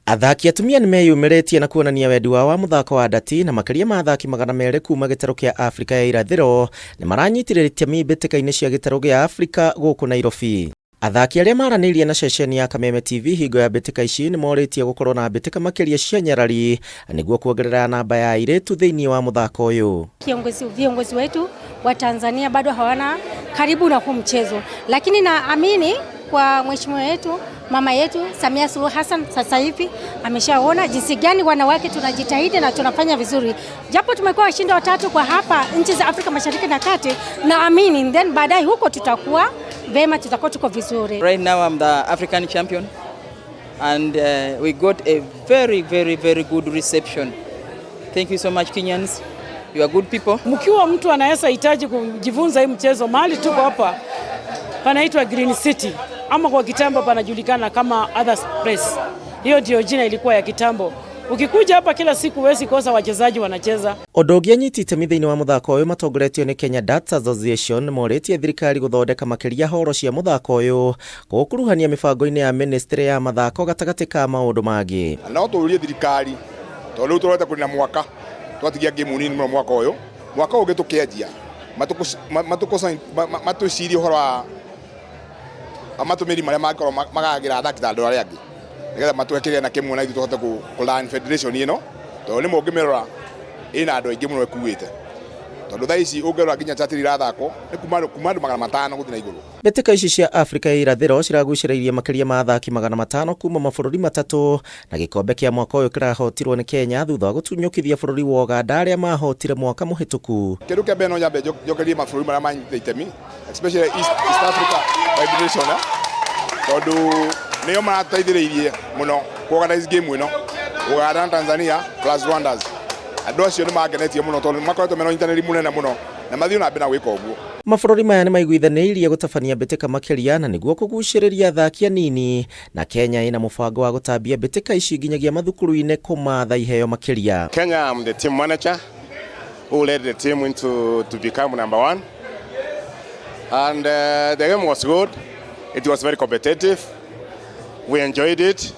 Athaki atumia nĩ meyumĩrĩtie na kuonania wendi wao wa mũthako wa ndati, na makĩria ma athaki 200 kuma gĩtarũ kĩa Afrika ya irathĩro nĩ maranyitire itemi mbĩtĩka-inĩ cia gĩtarũ gĩa Afrika gũkũ Nairobi. Athaki arĩa maranĩirie na ceceni ya Kameme TV hingo ya mbĩtĩka ici nĩ morĩtie gũkorwo na mbĩtĩka makĩria cia nyarari nĩguo kuongerera namba ya airĩtu thĩinĩ wa mũthako ũyũ. Viongozi wetu wa Tanzania bado hawana karibu na huu mchezo, lakini naamini kwa mheshimiwa wetu, mama yetu Samia Suluhu Hassan, sasa hivi ameshaona jinsi gani wanawake tunajitahidi na tunafanya vizuri, japo tumekuwa washindi watatu kwa hapa nchi za Afrika Mashariki na Kati, naamini then baadaye huko tutakuwa vema, tutakuwa tuko vizuri. Right now I'm the African champion and we got a very, very, very good reception. Thank you so much, Kenyans. You are good people. Mkiwa mtu anaweza hitaji kujifunza hii mchezo, mahali tuko hapa panaitwa Green City ama kwa kitambo panajulikana kama Others Place. Hiyo ndio jina ilikuwa ya kitambo. Ukikuja hapa kila siku huwezi kosa wachezaji wanacheza. Ũndũ ũngĩ, anyiti itemi thĩinĩ wa mũthako ũyũ matongoretio nĩ Kenya Darts Association morĩtie thirikari gũthondeka makĩria horo cia mũthako ũyũ, kũũkuruhania mĩbango-inĩ ya ministry ya mathako gatagatĩ ka maũndũ mangĩ. Na no tũrie thirikari, tondũ rĩu tũrorete kũrĩ na mwaka twatigia game nini mũno mwaka ũyũ, mwaka ũngĩ tũkĩanjia matũcirie ũhoro wa matũmĩri marĩa mangĩkorwo magagĩra athaki ta andũ arĩa angĩ, nĩgetha matũhe kĩgĩna kĩmwe na ithuĩ tũhote kũ run federation ĩno, tondũ nĩ mũngĩmĩrora ĩna andũ aingĩ mũno ĩkuĩte, tondũ thaa ici ũngĩrora nginya chatiri irathakwo nĩ kuma andũ 500 gũthiĩ na igũrũ. Mbĩtĩka ici cia Afrika ya irathĩro ciragucĩrĩirie makĩria ma athaki 500 kuma mabũrũri matatũ, na gĩkombe kĩa mwaka ũyũ kĩrahotirwo nĩ Kenya thutha wa gũtunyũkithia bũrũri wa Uganda arĩa mahotire mwaka mũhĩtũku. Kĩndũ kĩa mbere no nyambe njokerie mabũrũri marĩa manyitĩte itemi, especially East Africa Federation, tondũ nĩo marateithĩrĩirie mũno ku organize game ĩno, Uganda na Tanzania plus Rwandas. Andũ acio nĩ mangenetie mũno tondũ makoretwo mena ũnyitanĩri mũnene mũno na mathiĩ na mbere na gwĩka ũguo. Mabũrũri maya nĩ maiguithanĩirie gũtabania mbĩtĩka makĩria na nĩguo kũgucĩrĩria athaki anini, na Kenya ĩna mũbango wa gũtambia mbĩtĩka ici nginyagia mathukuru-inĩ kũmatha iheo makĩria. Kenya, I'm the team manager who led the team into to become number one. And the game was good. It was very competitive. We enjoyed it.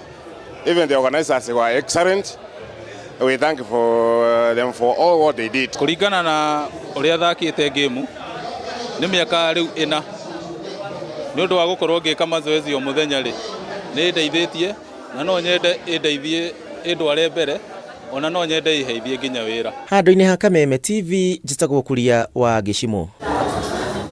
Even the organizers were excellent. We thank for them for all what they did. Kũringana na ũrĩa thakĩte ngĩmu nĩ mĩaka rĩu 4, nĩ ũndũ wa gũkorwo ngĩka mazoezi o mũthenya rĩ, nĩ ĩndeithĩtie na no nyende ĩndeithie ĩndware mbere, ona no nyende ĩheithie nginya wĩra. Handũ-inĩ ha Kameme TV, njĩtagwo Kuria wa Gĩcimũ.